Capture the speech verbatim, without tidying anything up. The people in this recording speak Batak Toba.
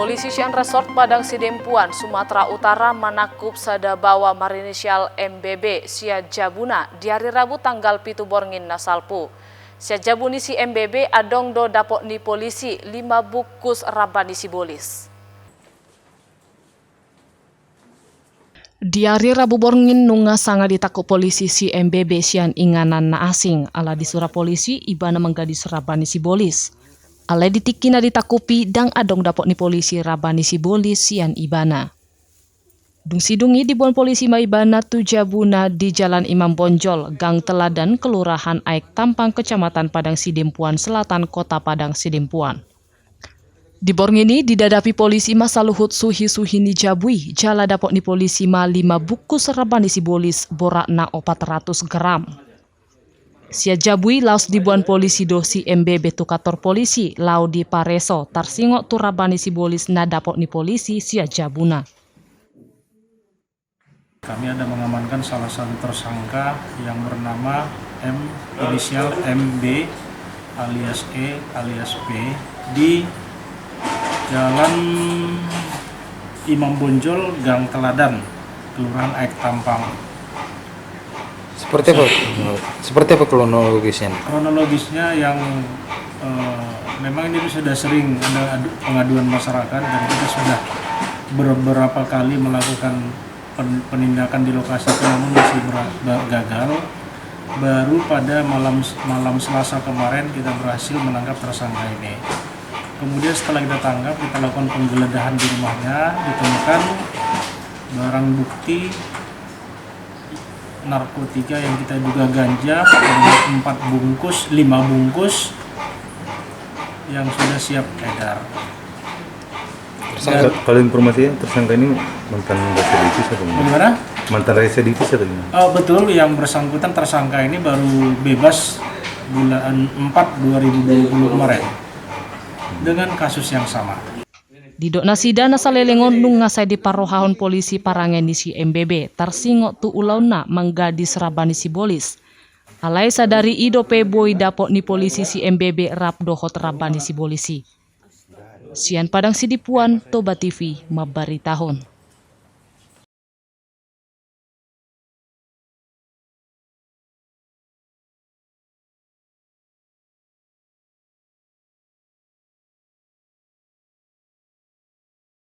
Polisi sian Resort Padang Sidempuan, Sumatera Utara, manangkup sada baoa marinisial M B B sian jabuna di ari Rabu tanggal pitu borngin na salpu. Sian jabu ni si M B B adong do dapot ni polisi lima bungkus ramba ni sibolis. Di ari Rabu borngin nunga sanga ditangkup polisi si M B B sian inganan na asing, ala disura polisi ibana manggadis ramba ni sibolis. Alai di tingki na ditangkupi ndang adong dapot ni polisi ramba ni sibolis sian ibana. Dung sidung i diboan polisi ma ibana tu jabuna di Jalan Imam Bonjol, Gang Teladan, Kelurahan Aek Tampang, Kecamatan Padang Sidempuan Selatan, Kota Padang Sidempuan. Di borngin i didadapi polisi ma saluhut suhi-suhi ni jabu i, jala dapot ni polisi ma lima bungkus ramba ni sibolis boratna opat ratus gram. Sian jabu i laos diboan polisi do si M B B tu kantor polisi laho dipareso tarsingot tu ramba ni sibolis na dapot ni polisi sian jabuna. Kami ada mengamankan salah satu tersangka yang bernama M, inisial M B alias E alias P, di Jalan Imam Bonjol, Gang Teladan, Kelurahan Aek Tampang. Seperti apa? Seperti apa kronologisnya? Kronologisnya yang, eh, memang ini sudah sering ada adu-, pengaduan masyarakat dan kita sudah beberapa kali melakukan pen-, penindakan di lokasi itu, namun masih bera-, ba-, gagal. Baru pada malam, malam Selasa kemarin kita berhasil menangkap tersangka ini. Kemudian setelah kita tangkap, kita lakukan penggeledahan di rumahnya, ditemukan barang bukti narkotika yang kita duga ganja, empat bungkus, lima bungkus yang sudah siap edar. Tersangka. Kalau informasinya, tersangka ini mantan residivis atau gimana? Bagaimana? Mantan residivis atau gimana? Oh, betul, yang bersangkutan, tersangka ini baru bebas bulan empat dua ribu dua puluh kemarin dengan kasus yang sama. Didok nasida na saleleng on nunga sai diparrohahon polisi parange ni si M B B tarsingot tu ulaonna manggadis ramba ni sibolis. Alai sadari i dope boi dapot ni polisi si M B B rap dohot ramba ni sibolis i. Sian Padang Sidempuan, Toba T V mambaritahon.